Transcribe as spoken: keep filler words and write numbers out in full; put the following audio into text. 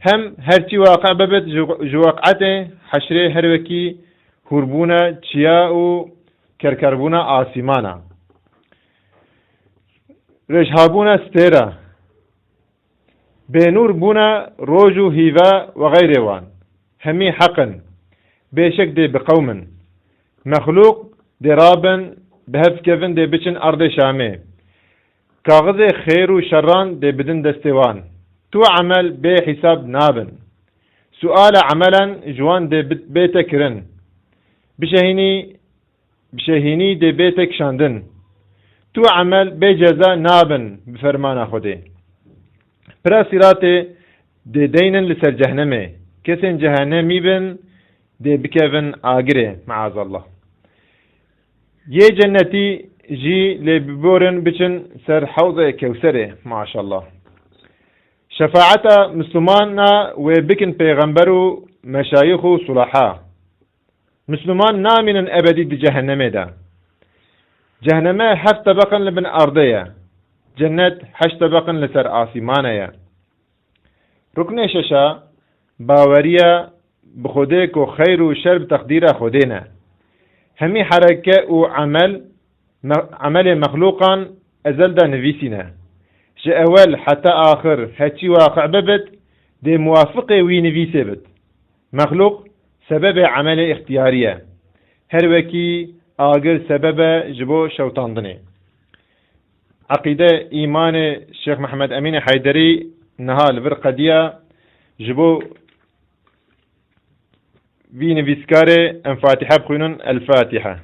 Hem her çî waqe bibit ji, ji weqetê heşrê her wekî hûrbûna çiya û kerkerbûna asîmana. Rêjhabûna stêra. Bênûr bûna roj û hîva we xeyrê wan. Hemî heq in. Bêşek dê bi qewm in. Mexlûq dê rabin, bi hev kevin dê biçin erdê Şamê. Kaxizê xêr û şerran dê bidin destê wan. Tu emel bê hîsab nabin. Suala emelan ji wan dê bit-, bête kirin. Bişehînî, bişehînî dê bête kişandin. Tu emel bê ceza nabin bi fermana Xwedê. Pira Sîratê dê deynin li ser cehnemê. Kesên cehenemî bin dê bikevin agirê, meazallah. Yê cennetî jî lê biborin biçin ser hewzê Kewserê, maşallah. Şefaeta Mislumana wê bikin pêxember û meşayix û sulaha. Mislûman namînin ebedî di cehennemê de. Ceheneme heft tebeq in li bin erdê ye. Cennet heşt tebeq in li ser asîmane ye. Ruknê şeşa, baweriya bi Xwedê ku xeyr û şer bi teqdîra Xwedê ne. Hemî hereke û emel, me-, emelê mexlûqan ezel de nivîsîne. Ji ewel heta axir heçî waqi bibit, dê muwafiqê wî nivîsê bit. Mexlûq sebebê emelê îxtiyarî ye. Her wekî agir sebeb e ji bo şewtandinê. Eqîde, îmanê Şêx Mihemed Emînê Heyderî niha li vir qediya. Ji bo vî nivîskarê em Fatiha bixwînin. El Fatiha.